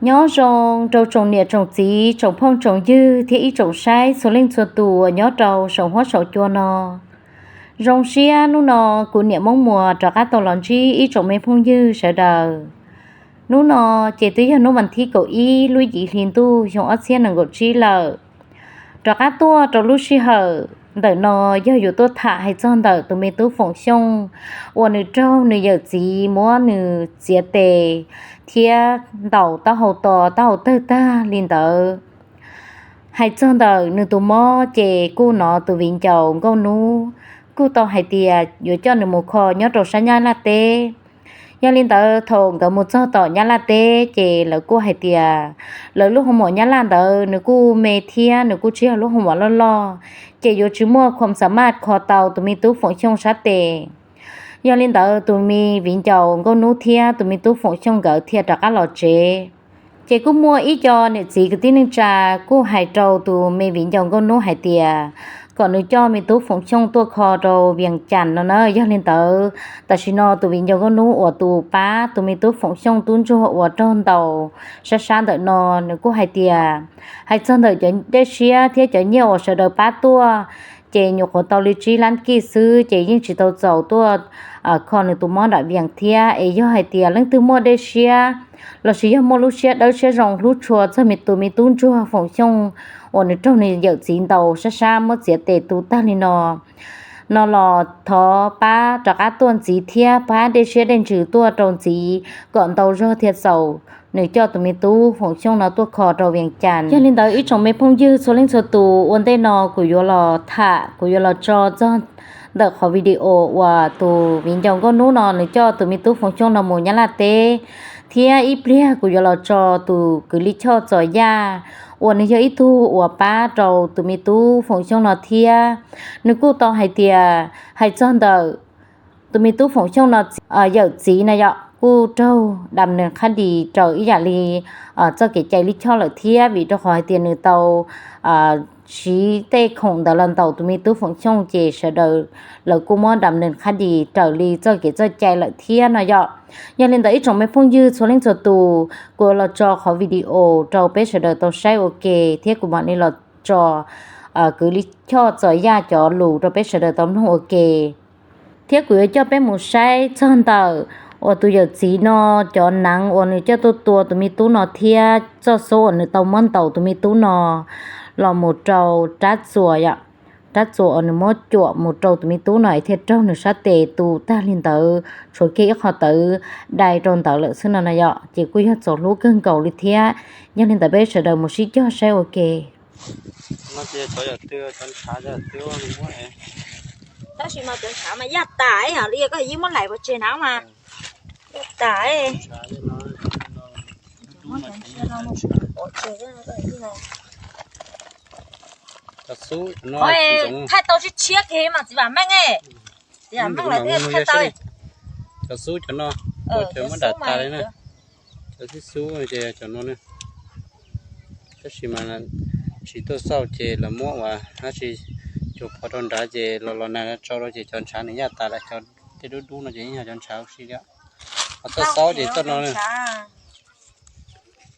Nyob zoo rau tsoom niam tsoom txiv, tsoom phooj tsoom ywg thiab ib tsoom saib txhua leej txhua tus uas nyob rau saum huab saum cua no. Zoo siab hnub no kuv niam Moob Muas rov qab tau los ntsib ib tsoom me phooj ywg sawv daws. Hnub no ces twb yog hnub vas thib kaum ib lub yim hli ntuj xyoo ob txhiab nees nkaum tsib lawm. Rov qab tuaj rau lub sij hawm ntawm no yog yuav tuaj tham hais txog ntawm tus me tub Foom Xyooj uas nws raug nws yawm txiv muab nws txiav tes thiab ntaus taub hau to taub hau tawg tag li ntawd. Hais txog ntawm nws tus mob ces kuj hnov tus viv ncaus Nkauj Hnub kuj tau hais tias yuav coj nws mus kho nyob rau sab Nyab Laj teb. Yog li ntawd thaum nkawd mus txog tom Nyab Laj teb ces lawv kuj hais tias lawv lub hoo mom Nyab Laj ntawd nws kuj me thiab nws kuj tsis yog lub hoo mom loj loj, ces yuav tsis muaj khuam xa maj kho tau tus me tub Foom Xyooj sab tes. Yog li ntawd tus me viv ncaus Nkauj Hnub thiab tus me tub Foom Xyooj nkawd thiaj rov qab los tsev. Ces kuj muaj ib co niam txiv kwv tij neej tsa kuj hais rau tus me viv ncaus Nkauj Hnub hais tias kom nws coj me tub Foom Xyooj tuaj kho rau Vias Cas no na. Yog li ntawd tam sim no tus viv ncaus Nkauj Hnub uas tus pab tus me tub Foom Xyooj tub ntsuag uas raug ntaus sab sab ntawm no, nws kuj hais tias hais txog ntawm cov dej siab thiab cov nyiaj uas sawv daws pab tuaj, ces nyuam qhuav tau li tsib lab kij xwb ces yeej tsis tau txaus tuaj kho nws tus mob nram Vias thiab. Es yog hais tias leej twg muaj dej siab lossis yog muaj lub siab dawb siab zoo hlub tshua txog me tus me tub ntsuag Foom Xyooj uas nws raug nws yawm txiv ntaus sab sab muab txiav tes tu tag li no, no los thov pab rov qab tuaj ntxiv thiab pab dej siab dej ntsws tuaj rau ntxiv kom ntau zog thiaj txaus nws coj tus me tub Foom Xyooj no tuaj kho rau Vias Cas. Yog li ntawd ib tsoom me phooj ywg txhua leej txhua tus, ua ntej no kuv yuav los tham, kuv yuav los tso txog ntawm qhov video uas tus viv ncaus Nkauj Hnub no nws coj tus me tub Foom Xyooj no mus Nyab Laj teb, thiab ib pliag kuv yuav los tso tus kwv Li Choj Txos Yaj uas nws yog ib tug uas pab rau tus me tub Foom Xyooj no thiab. Nws kuj tau hais tias hais txog ntawm tus me tub Foom Xyooj no yawm txiv na yom kuj raug dam neeg qhab dis raws ib yam li txoj kev cai Li Choj lawm thiab, vim rau qhov hais tias nws tau siv tej khoom ntawd los ntaus tus me tub Foom Xyooj ces sawv daws lawv kuj muab dam neeg qhab dis raws li txoj kev txoj cai lawm thiab no yom. Yog li ntawd ib tsoom me phooj ywg txhua leej txhua tus, kuv los tso qhov video rau peb sawv daws tau saib ua ke thiab kuv mam li los tso kwv Li Choj Txos Yaj cov lus rau peb sawv daws tau mloog ua ke. Thiab kuv yuav coj peb mus saib txog ntawm uas tus yawm txiv no cov neev uas nws coj tuaj tua tus me tub no thiab txoj xub uas nws tau muab ntaus tus me tub no los mus rau rab txuas yom. Rab txuas uas nws muab cuam mus rau tus me tub no es thiaj raug nws sab tes tu tag li ntawd, tshuav kiag ib qho tawv dai rau ntawd lawm xwb no na yom. Ces kuj yog txaus hlub kawg nkaus li thiab. Yog li ntawd peb sawv daws mus sib cog saib ua ke. Tab sis mas cov ntshav mas yaj tas, yog koj yeej muab laim pov tseg na mas yaj tas. Thaij tau tshiab tshiab kiag mas txiv Vam Meej, txiv Vam Meej lawv thiaj thaij tau. Cov xub cov no, cov muab dam tas li na, cov xub xub ces cov no ne. Tab sis mas tsis tuaj xauj ces lawv muab ua dab tsi, cuag phov rau nrad ces los los nag tsau rau ces cov ntshav nws yaj tas lawm, cov tej dub dub no ces yeej yog cov ntshav ua si thiab. Ho txoj xaub ces txoj no,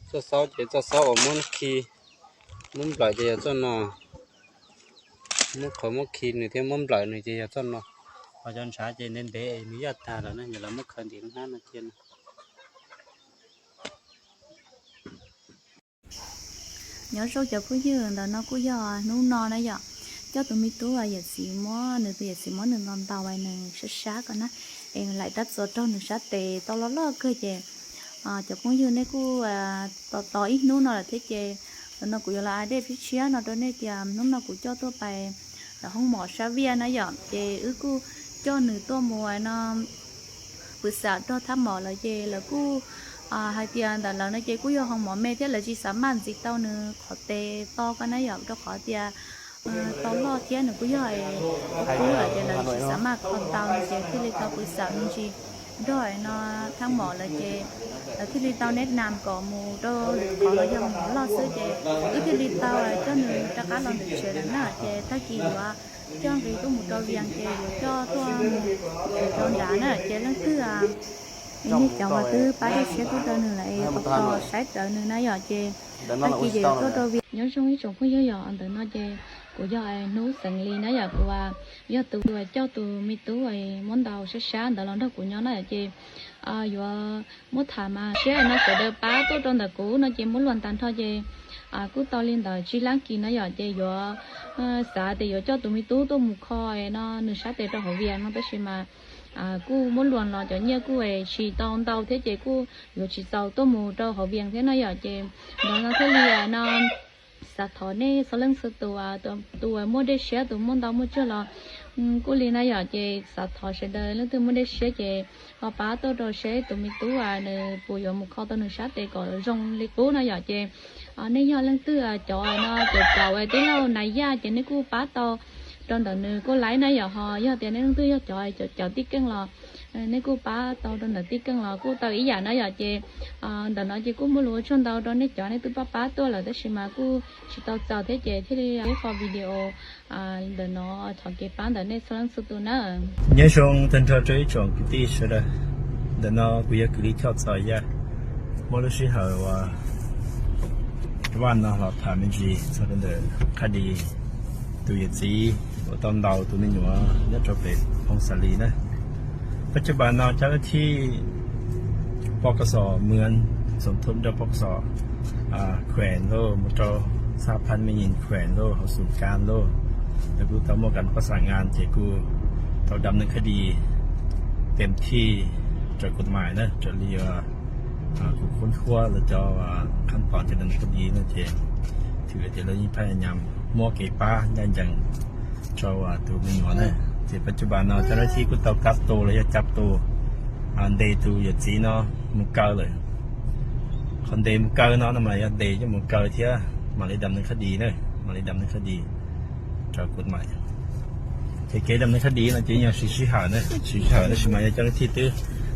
txoj xaub ces txoj xaub uas muab khi, muab nplawm ces yog txoj no, muab qhov muab khi nws thiab muab nplawm nws ces yog txoj no. Ho cov ntshav ces ntev ntev nws yaj tag lawm na, yog lawv muab khaws ntim lub hnab no cia. Nyob zoo cov phooj ywg, ntawm no kuj yog hnub no na yom, coj tus me tub yawm txiv muab, nws tus yawm txiv muab nws ntaus ntaus nws sab sab ko na, es laim rab txuas raug nws sab tes tau loj loj kawg ces cov phooj ywg nej kuj tos tos ib hnub no lawm thiab ces ntawm no kuv yuav los a dej pib tshiab no rau nej tias hnub no kuv coj tuaj pais ntawm hoob mom sab Viaj na yom, ces wb kuj coj nws tuaj mus no pw xam rog thab mom lawm ces lawv kuj hais tias ntawm lawv no ces kuj yog hoo mom me thiab lawv tsis xav maj ntxiv tau nws qhov tes to ko na yom, rau qhov tias tau loj thiab nws kuj yog kub lawm ces lawv tsis xav maj kho tau no ces thiaj li tau pw xam me ntsis rog no thab mom lawm ces lawv thiaj li tau neb nas kom mus rau lwm qhov los yog mus loj xwb ces wb thiaj li tau coj nws rov qab los ntawm tsev lawm na ces tag kis yuav coj nqis tuaj mus rau Vias ces yuav coj tuaj mus rau nrad na ces leej twg Nej cov uas twb pab dej siab tuaj rau nws lawm es tos saib rawv nws na yom, ces tag kis ces tuaj rau via. Nyob zoo ib tsoom phooj ywg yom, ntawm no ces kuv yog Hnub Xeev Lis na yom, kuv yog tus uas coj tus me tub muab ntaus sab sab ntawd los nrog kuv nyob na yom, ces yuav muab tham mas siab no sawv daws pab tuaj rau ntawm kuv no ces muab luag tag nrho ces kuj tau li ntawd tsib lab kis na yom, ces yuav xav tias yuav coj tus me tub tuaj mus kho no nws sab tes rau hauv vias no tab sis mas kuj muab luag los cov nyiaj kuj tsis tau ntau thiab ces kuj yuav tsis txaus tuaj mus rau hauv vias thiab na yom, ces ntawd no thiaj li no xav thov nej txhua leej txhua tus, tus muaj dej siab tus muaj ntau muaj tsawg los kuj li na yom, ces xav thov sawv daws leej twg muaj dej siab ces ho pab tuaj rau seb tus me tub nws puas yuav mus kho tau nws sab tes kom zoo li qub no yom, ces nej yog leej twg cov no cov cauv tij laug Nais Yaj ces nej kuj pab tau rau ntawm nws kuj laib na yom, ho yog tias nej leej twg yog cov cauv tij keej los nej kuj pab tau rau ntawm tij keej los kuj tau ib yam na yom, ces ntawm no ces kuj muaj lus ua tsaug ntau rau nej cov nej twb pab pab tuaj lawm tab sis mas kuj tsis tau txaus thiab ces thiaj li ib qho video ntawm no thov kev pab ntawm nej txhua leej txhua tus na. Nyob zoo tag nrho rau ib tsoom kwv tij sawv daws, ntawm no kuv yog kwv Lis Choj Txos Yaj, muaj lub sij hawm uas Vaj no los tham me ntsis txog rau ntawm Qhaj Dis tus yawm txiv uas tau ntaus tus me nyuam nyob rau pem Phooj Xa Lis na. Pab cov pas no cov thib poj kos xos mws xoom thub rau poj kos xos khuem lauj, mus rau xab phab me nyuam khuem lauj, hauv xum kas lauj, lawv kuj tau muaj kas pab xas ngas ces kuj tau dam neeg khab dis tem thij raws kuv mais na, raws li kuv khub khuab los cov khab tom ces dam neeg khab dis no ces thwm tias lawv yeej phaj nyam muab kev pab ncaj ncees rau tus me nyuam na. Ces pab cov pas no cov thib kuj tau kab tus los yog cab tus ntes tus yawm txiv no mus kaw lawm. Qhov ntes mus kaw no no mas yog ntes coj mus kaw thiab mam li dam neeg khab dis na, mam li dam neeg khab dis raws kuv mais. Ces kev dam neeg khab dis no ces yog siv sij hawm na, siv sij hawm tab sis mas yog cov thib twb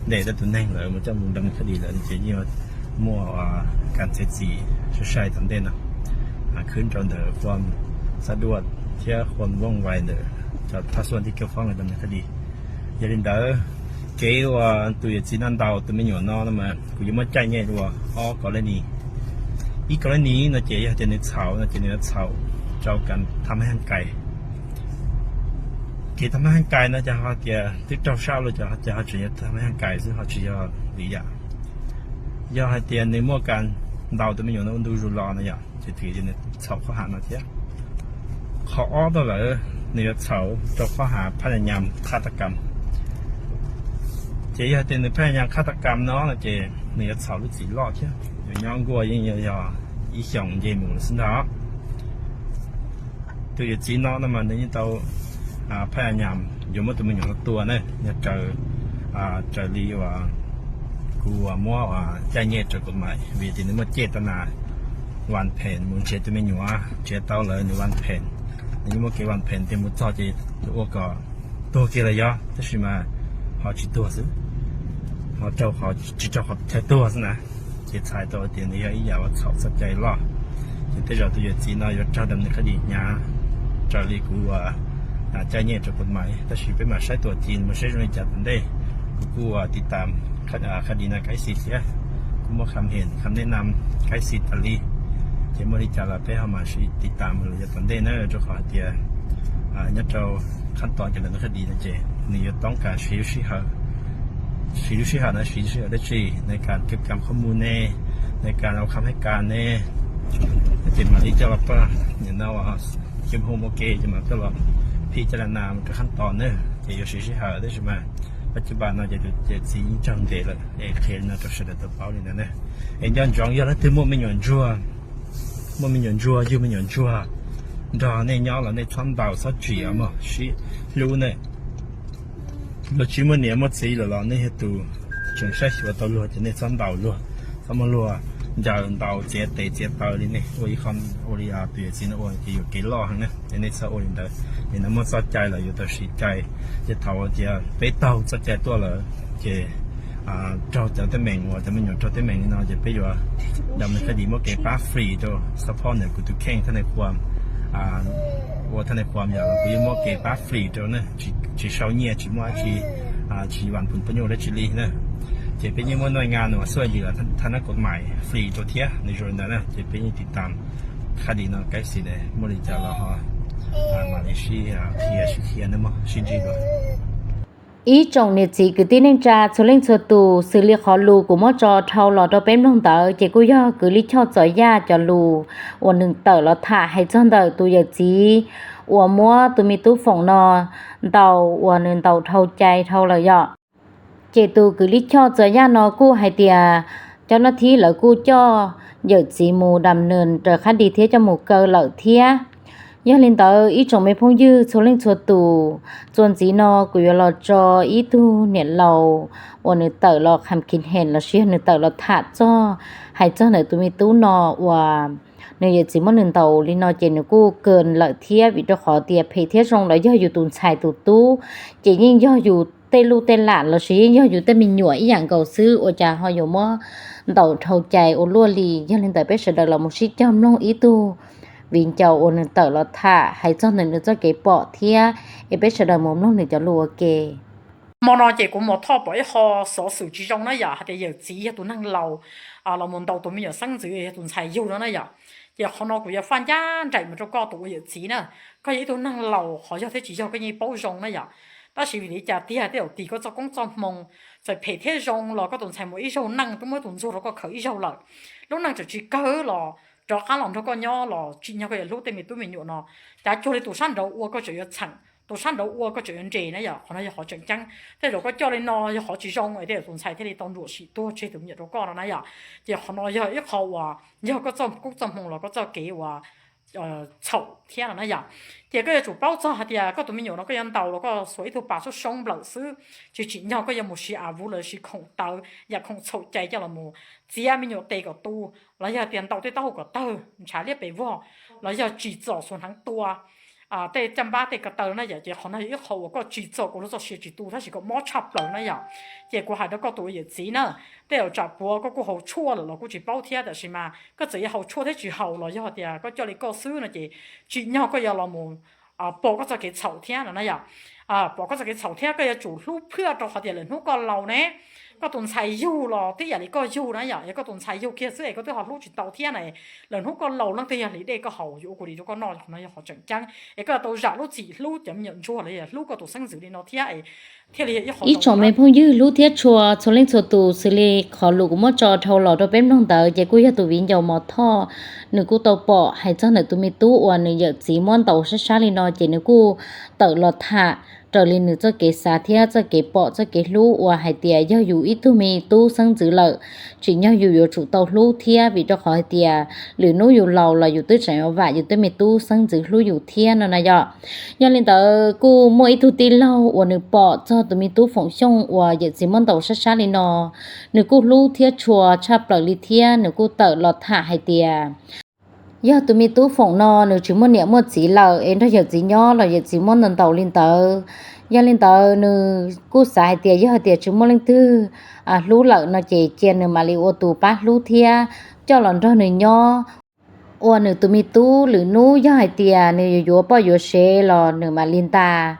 ntes tau tus neeg lawm mus coj mus dam neeg khab dis lawm ces yeej muaj kas txiav txim sai sai tom ntej no khwb rau ntawm qhuam xab duaj thiab qhuam vooj vais ntawm cov phaj xuam thib kab foob los dam neeg khab dis. Yog li ntawd, kev uas tus yawm txiv no ntaus tus me nyuam no no mas kuv yuav muab caij nyiaj dua ob kos lej nis. Ib kos lej nis no ces yog tias nws txhaum no ces nws yuav txhaum rau kas tham mab haj kais. Kev tham mab haj kais no ces ho tias twb raug sab lawm ces ho tseem yog tham mab haj kais xwb ho tsis yog li yam. Yog hais tias nws muaj kas ntaus tus me nyuam no ua ntu zus los no yom, ces twb yog nws txhaum qhov ham no thiab. Qhov ob tau lawm, nws yuav txhaum rau qhov ham phaj nyam khab tas kam. Ces yog tias nws phaj nyam khab tas kam no no ces nws yuav txhaum lub txim loj thiab, yuav nyob nkuaj yeej yog ib xyoos nce mus lawm xwb ntag. Tus yawm txiv no no mas nws yeej tau phaj nyam yuav muab tus me nyuam no tua na, yog raws, raws li uas kuv uas muab caij nyiaj raws kuv mais vim tias nws muaj cej tau nas vas phem mus nrhiav tus me nyuam, nrhiav tau lawm nws vas phem, nws yeej muaj kev vas phem tias mus txog ces ua kom tuag kiag los yog, tab sis mas ho tsis tuag xwb, ho raug qhov tsis raug qhov chaw tuag xwb na. Ces txhais tau tias nws yog ib yam uas txhaum txoj cai loj. Ces tej zaum tus yawm txiv no yuav raug dam neeg khab dis hnyav raws li kuv uas caij nyiaj raws kuv mais, tab sis peb mam saib tuaj ci mus saib zoo li cas tom ntej. Kuv kuj uas tiv tam khab dis no kaib xis thiab, kuv muab kham hem kham nej nam kaib xis tas li. Ces muaj li cas los peb ho mam sib tiv tam mus lawm yav tom ntej na, rau qhov hais tias nyob rau khab tom ces dam neeg khab dis no ces nws yuav toob kas siv lub sij hawm, siv lub sij hawm no siv lub sij hawm dab tsi, nej kas keb kam qhob mus ne, nej kas ua kham hab kas ne, ces mam li coj los pab nim no xyoo hoo ua ke ces mam coj los phij coj los nas mus rau khab tom na. Ces yuav siv sij hawm tab sis mas pab cov pas no ces tus yawm txiv yeej raug ntes lawm es qhia li no rau sawv daws tau paub li ntawd na. Es nco ntsoov yog leej twg muaj me nyuam ntsuag, muaj me nyuam ntsuag, yug me nyuam ntsuag nrog nej nyob los nej txhob ntaus txhob tsim mog, sib hlub ne. Luag tsis muaj niam muaj txiv lawm los nej yog tus tseem saib xyuas tau luag ces nej txhob ntaus luag, txhob muab luag ncaws ntaus txiav tes txiav taw li nej ua ib qho ua li tus yawm txiv no ua ces yuam kev loj heev na, ces nej txhob ua li ntawd. Nim no muaj txoj cai lawm yuav tau siv cai, ces thaum tias peb taug txoj cai tuaj lawm ces raug cov teeb meem uas cov me nyuam raug teeb meem li no ces peb yuav dam neeg khab dis muab kev pab free rau, support ntawm kuv tus kheej thab nais khuam, ua thab nais khuam yom, kuv yuav muab kev pab free rau na, tsis sau nyiaj tsis muaj dab tsi, tsis vam phum pab nyuj dab tsi li na. Ces peb yeej muaj nuj nqa nws xub yws thab nab kuv mais free rau thiab, nws zoo li ntawd na. Ces peb yeej tiv tam khab di no kaib xis de muaj li cas los ho mam li sib qhia sib qhia na mog, sib ntsib dua. Ib tsoom niam txiv kwv tij neej tsa txhua leej txhua tus, xws li qhov lus kuv muab tso dhau los rau peb mloog ntawd ces kuj yog Kwv Lij Choj Txos Yaj cov lus uas nws tawm los tham hais txog ntawm tus yawm txiv uas muab tus me tub Foom no ntaus uas nws ntaus dhau cai dhau lawm yom. Ces tus Kwv Lij Choj Txos Yaj no kuj hais tias cov nab thib lawv kuj coj yawm txiv mus dam nws raws khab di thiab coj mus kaw lawm thiab. Yog li ntawd ib tsoom me phooj ywg txhua leej txhua tus, txuas ntxiv no kuv yuav los tso ib tug niam laus uas nws tawm los kham kis hem lossis yog nws tawm los tham txog hais txog ntawm tus me tub no uas nws yawm txiv muab nws ntaus li no ces nws kuj kaw lawm thiab, vim rau qhov tias phem thiab zoo los yog yus tus ntxhais tus tub, ces yeej yog yus tej luj tej lam lossis yeej yog yus tej me nyuam ib yam nkaus xwb, ua cas ho yuav muab ntaus dhau cai ua luaj li. Yog li ntawd peb sawv daws los mus sib cog mloog ib tug viv ncaus uas nws tawm los tham hais txog ntawm nws txoj kev pom thiab, es peb sawv daws mus mloog nws cov lus ua ke. Hmo no ces kuv mus thoj pom ib qho xov xwm tsis zoo na yom, hais tias yawm txiv yog tus neeg laus los mus ntaus tus me nyuam xeeb ntxwv yog tus ntxhais yug no na yom. Ces qhov no kuv yuav faj ncaj nraim mus rau koj tus ua yawm txiv na. Koj yog ib tug neeg laus, qhov yog thiab tsis yog koj yeej paub zoo na yom. Tab sis vim li cas tiag tej zaum tis koj txoj koob txoj hmoo, txawm phem thiab zoo los koj tus ntxhais mus ib zaug neej twb muab tus ntxuag rau koj khaws ib zaug lawm. Lub neej tseem tsis kawg los rov qab los nrog koj nyob los tsim nyog koj yuav hlub tej me tub me nyuam no. Cav cuag li tus sab nraud ua koj tseem yuav txheem, tus sab nraud ua koj tseem yuav nres na yom. Qhov no yog qhov tseem ceeb. Tej zaum koj coj li no yog qhov tsis zoo es tej zaum tus ntxhais thiaj li tau nruam sim tuag tseg tus me nyuam rau koj no na yom. Ces qhov no yog ib qho uas yog koj txoj koob txoj hmoo los koj txoj kev uas txhaum thiab no na yom. Ces koj yuav tsum paub txog hais tias koj tus me nyuam no koj yuav ntaus los koj xuas ib tug pas soob soob nplawm xwb, tsis tsim nyog koj yuav mus siv av vuv los siv khoom tawv yam khoom txhaum cai coj los mus txiav me nyuam tes kom tu, los yog tias ntaus tej taub hau kom tawg ntshav liab pes vog, los yog tsim txom xuas hneev tua tej caj npab tej ko taw na yom. Ces qhov no yog ib qho uas koj tsim txom koj lub txoj sia tsis tu tab sis koj mob tshaj plaws na yom. Ces kuv hais rau koj tus ua yawm txiv na, tej zaum tsam puav koj kuj haus tshuaj lawm los kuj tsis paub thiab, tab sis mas koj txawm yuav haus tshuaj thiab tsis haus los yog tias koj coj li koj xwb no ces tsim nyog koj yuav los mus pom koj txoj kev txhaum thiab no na yom. Pom koj txoj kev txhaum thiab koj yuav tsum hlub phwj rau qhov tias lawm hnub koj laus ne, koj tus ntxhais yug los twb yam li koj yug na yom. Yog koj tus ntxhais yug kiag xwb es koj twb ho hlub tsis tau thiab na, lawm hnub koj laus leej twg yog hliv dej koj haus yuav ua kuv li rau koj noj, qhov no yog qhov tseem ceeb. Es koj yuav tau zam lub txim hlub cov me nyuam ntsuag los yog hlub koj tus xeeb ntxwv li no thiab thiaj li yog ib qho. Ib tsoom me phooj ywg hlub thiab tshua txhua leej txhua tus, xws li qhov lus kuv muab tso dhau los rau peb mloog ntawd ces kuj yog tus viv ncaus Mos Thoj, nws kuj tau pom hais txog ntawm tus me tub uas nws yawm txiv muab ntaus sab sab li no ces nws kuj tawm los tham raws li nws txoj kev xav thiab txoj kev pom txoj kev hlub uas hais tias yog yus ib tug me tub xeeb ntxwv lawm, tsim nyog yus yuav tsum tau hlub thiab, vim rau qhov hais tias lwm hnub yus laus los yus twb tseem yuav vam yus tej me tub xeeb ntxwv hlub yus thiab no na yom. Yog li ntawd kuj muaj ib tug tij laug uas nws pom txog tus me tub Foom Xyooj uas yawm txiv muab ntaus sab sab li no, nws kuj hlub thiab tshua tshaj plaws li thiab nws kuj tawm los tham hais tias yog tus me tub Foom no nws tsis muaj niam muaj txiv lawm es nrog yawm txiv nyob los yawm txiv muab ntaus ntaus li ntawd. Yog li ntawd nws kuj xav hais tias yog hais tias tsis muaj leej twg hlub lawm no ces cia nws mam li ua tus pab hlub thiab coj los nrog nws nyob, ua nws tus me tub, lwm hnub yog hais tias nws yuav yuav poj yuav sev los nws mam li ntas,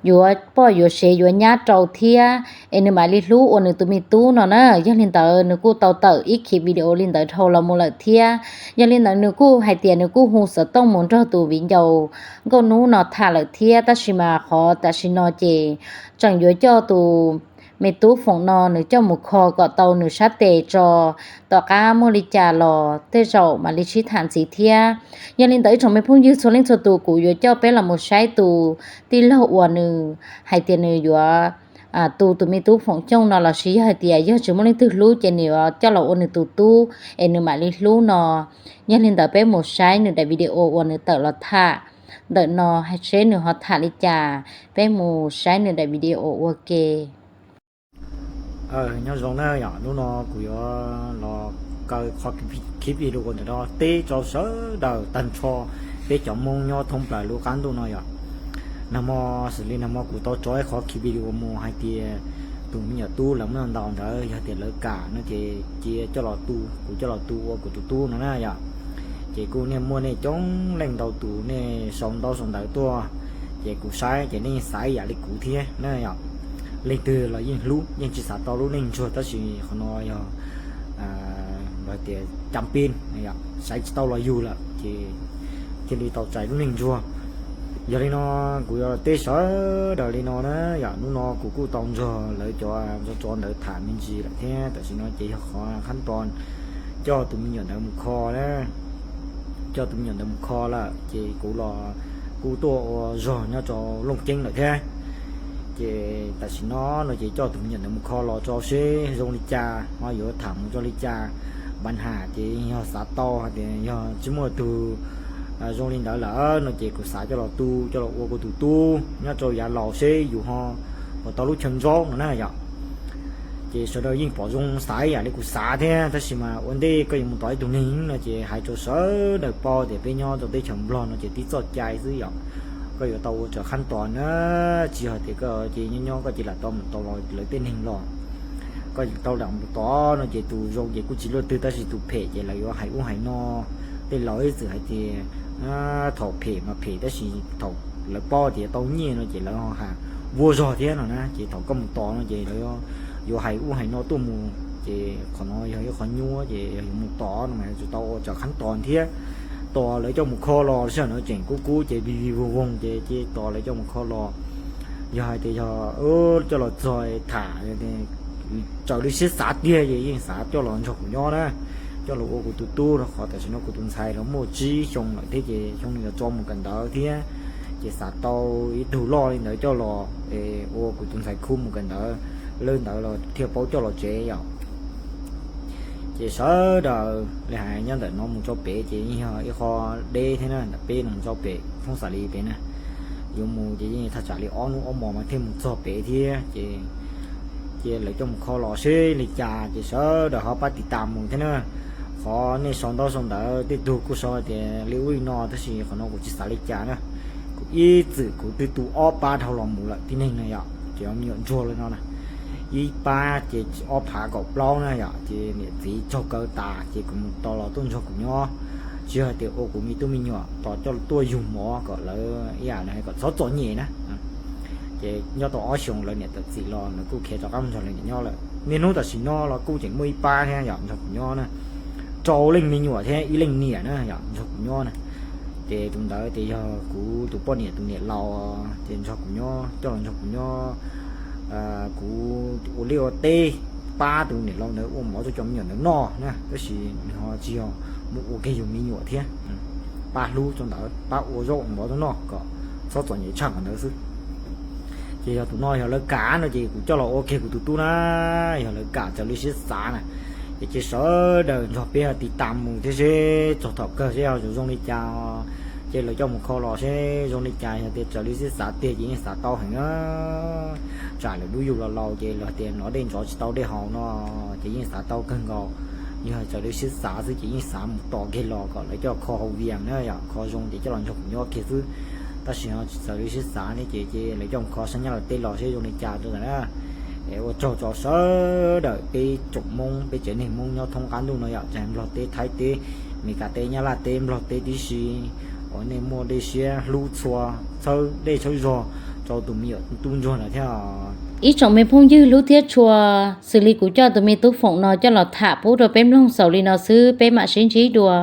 yuav poj yuav sev yuav nyab rau thiab es nws mam li hlub ua nws tus me tub no na. Yog li ntawd nws kuj tau tawm ib khiv video li ntawd dhau los mus lawm thiab. Yog li ntawd nws kuj hais tias nws kuj hu xov tooj mus nrog tus viv ncaus Nkauj Hnub no tham lawm thiab, tab sis mas qhov tam sim no ces tseem yuav coj tus me tub Foom no nws coj mus kho kom tau nws sab tes tso, tom qab muaj li cas los tej zaum mam li sib tham ntxiv thiab. Yog li ntawd ib tsoom me phooj ywg txhua leej txhua tus, kuv yuav coj peb los mus saib tus tij laug uas nws hais tias nws yuav tu tus me tub Foom Xyooj no lossis yog hais tias yog tsis muaj leej twg hlub ces nws yuav coj los ua nws tus tub es nws mam li hlub no. Yog li ntawd peb mus saib nws daim video uas nws tawm los tham ntawm no seb nws ho tham li cas. Peb mus saib nws daim video ua ke. Nyob zoo na yom, hnub no kuv yuav los kaw qhov khib video ntawm no teb rau sawv daws tag nrho peb cov Hmoob nyob thoob plaws lub qab ntuj no yom. Nag hmo xws li nag hmo kuv tau tso ib qhov khib video mus hais tias tus me nyuam tub lawv muab ntaus ntawd yog tias lawv kam no ces cia coj los tu, kuv coj los tu ua kuv tus tub no na yom. Ces kuj nej muaj nej coob leej ntau tus nej sau ntaub sau ntawv tuaj, ces kuv saib ces nej xav ib yam li kuv thiab na yom. leej twg los yeej hlub, yeej tsis xav tau lub neej ntsuag, tab sis qhov no yog hais tias cas pib saib tsis tau los yug lawm ces thiaj li tau txais lub neej ntsuag. Yog li no kuv yuav teb sawv daws li no na yom, hnub no kuv kuj tau nrog lawv cov tsov ntawd tham me ntsis lawm thiab, tam sim no ces yog qhov khab tos coj tus me nyuam ntawd mus kho na, coj tus me nyuam ntawd mus kho lawm ces kuv los kuj tuaj ua zog nyob rau Looj Ceeb lawm thiab. Ces tam sim no no ces coj tus me nyuam ntawd mus kho los rau seb zoo li cas, ho yuav tham mus rau li cas. Npav has ces yog xav tau hais tias yog tsis muaj tug zoo li ntawd lawm no ces kuv xav coj los tu, coj los ua kuv tus tub nyob rau yav laus seb yus ho puas tau lub chaw ntsaub no na yom. Ces sawv daws yeej pom zoo xav ib yam li kuv xav thiab, tab sis mas ua ntej koj yuav mus tom ib tug neeg no ces hais rau sawv daws paub tias peb nyob rau teb chaws Nplog no ces tib txoj cai xwb yom. Koj yuav tau ua raws khab tos na, tsis hais tias koj ces nyob nyob koj ces lam tau mus tau los lawv tej neeg los. Koj yuav tau lam mus tod no ces tus zoo ces kuj tsis luaj twg, tab sis tus phem ces lawv yuav hais ub hais no. Tej laus ib txwm hais tias thaum phem mas phem, tab sis thaum lawv paub tias tau nyiaj no ces lawv ho hais vuag zog thiab no na. Ces thaum koj mus tos no ces lawv yuav hais ub hais no tuaj mus, ces qhov no yog ib qho nyuaj, ces yog yuav mus tos no mas yuav tsum tau ua raws khab tos thiab. Tos lawv coj mus kho los sij hawm no tseem kub kub ces vij vij voog voog ces cia tos lawv coj mus kho los. Yog hais tias yog coj los txog tham raws li siab xav tiag ces yeej xav coj los nrog kuv nyob na, coj los ua kuv tus tub rau qhov tam sim no kuv tus ntxhais los muaj tsib xyoo lawm thiab ces xyoo no yuav tso mus kawm ntawv thiab, ces xav tau ib tug loj li ntawd coj los ua kuv tus ntxhais khub mus kawm ntawv, lawv ntawd los thiaj paub coj los tsev yom. Ces sawv daws li hais nyob ntawm no mus rau pem ces yeej yog ib qho deb thiab na, ntawm peb no mus rau pem thoob xav li pem na, yuav mus ces yeej thaj tsam li ob hnub ob hmos mas thiaj mus txog pem thiab ces, ces lawv coj mus kho los seb li cas ces sawv daws ho pab tiv tas mus thiab na. Qhov nej sau ntaub sau ntawv tej tug kuj sau tias li ub li no, tab sis qhov no kuv tsis xav li cas na. Kuv ib txwm kuv twb tu ob pab dhau los mus lawm tib neeg na yom, ces me nyuam ntsuag li no na, ib pab ces ob phav kaum plaub na yom, ces niam txiv raug kaw tas ces kuv mus tos los tuaj nrog kuv nyob, tsis hais tias ua kuv me tub me nyuam tos coj tuaj yug mov kom lawv ib yam kom txhob txom nyem na. Ces nyob tau ob xyoos lawv niam tawm txim los lawv kuj khiav rov qab mus nrog lawv niam nyob lawm. Niaj hnub tam sim no los kuj tseem muaj ib pab thiab yom nrog kuv nyob na, rau leej me nyuam thiab ib leej niam na yom nrog kuv nyob na. Ces tus ntawd ces yog kuv tus poj niam tus niam laus ces nrog kuv nyob, coj los nrog kuv nyob. Kuv ua liaj ua teb pab tus niam laus ntawd ua mov rau cov me nyuam ntawd noj na, tab sis nws ho tsis yog mus ua kiag yus me nyuam thiab. Pab hlub rau ntawd, pab ua zaub ua mov rau noj kom txhob txom nyem tshaj qhov ntawd xwb. Ces yog tus no yog lawv kam no ces kuv coj los ua kiag kuv tus tub na, yog lawv kam raws li siab xav na. Ces cia sawv daws nrog peb tiv tas mus thiab seb txog thaum kawg seb ho zoo li cas. Ces lawv coj mus kho los seb zoo li cas, yog tias raws li siab xav tiag ces yeej xav tau heev na. Tsam lawv lub yug los laus ces lawv tias nov dej ntsov tsis tau dej haus no, ces yeej xav tau kawg nkaus. Yog raws li siab xav xwb ces yeej xav mus tos kiag los kom lawv coj kho hauv Vias na yom, kho zoo ces coj los nrog kuv nyob kiag xwb. Tab sis ho tsis raws li siab xav ne ces, ces lawv coj mus kho sab Nyab Laj teb los seb zoo li cas rau ntawd na. Es ua tsaug rau sawv daws peb tsoom Hmoob, peb tsev neeg Hmoob nyob thoob qab ntuj no yom, tsis hais Nplog teb, Thaib teb, Meskas teb, Nyab Laj teb, Nplog teb tib si, uas nej muaj dej siab hlub txhua, txhawb dej txhawb zog rau tus me nyuam tub ntsuag ntawd thiab. Ib tsoom me phooj ywg hlub thiab tshua, xws li kuv coj tus me tub Foom no coj los tham pub rau peb mloog xaus li no xwb, peb mam sib ntsib dua.